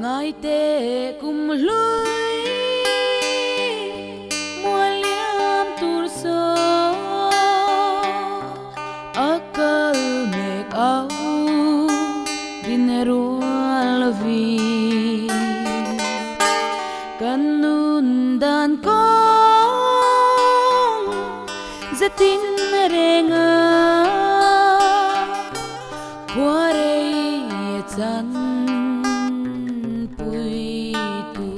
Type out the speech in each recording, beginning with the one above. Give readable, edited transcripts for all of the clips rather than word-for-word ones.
Ngai te kum hlui mual liam tur saw a kal mek au din rual vi kan nun dan kawng zatin renga khuarei chan pui tu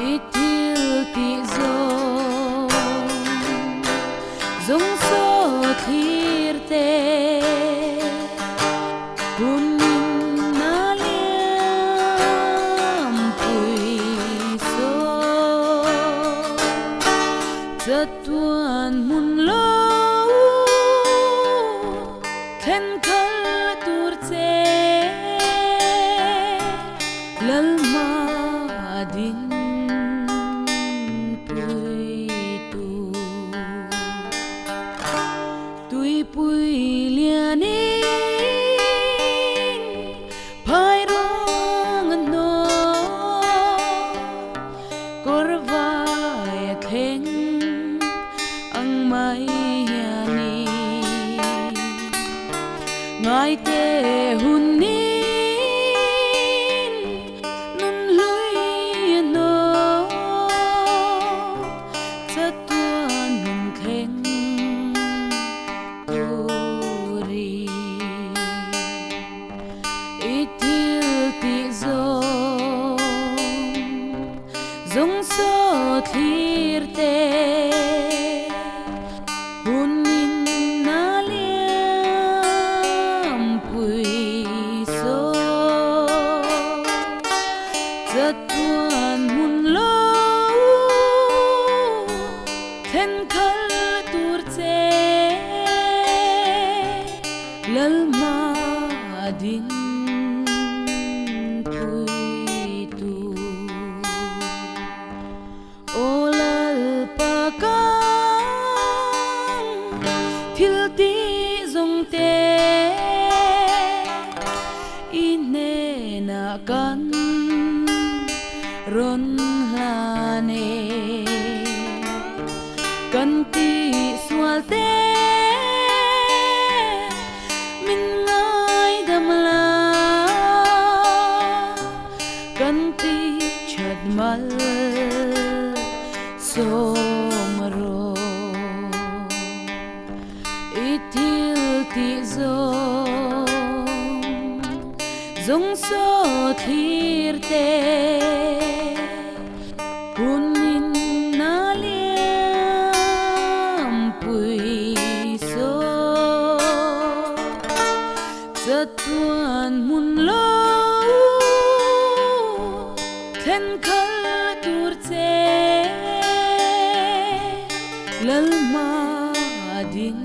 i thil ti zo zong so thlir te hunin na liam pui so chatuan mun lo then khal tur che lal ma din pui tu tui pui lianin phai ruang no kor vai thleng ang mai hiani ngai te hunin nun hlui no chatuan nun thleng turi i thil ti zo zong so thlir te hunin na liam pui so chatuan mun lo then khal tur che lal ma din pui tu o lal pa kan thil ti zong te i ne na kan ron hlane kan ti sual te min ngai dam la kan ti chat mal somro i thil ti zo zong so thlir te hunin na liam pui so chatuan mun lo then khal tur che lal ma din.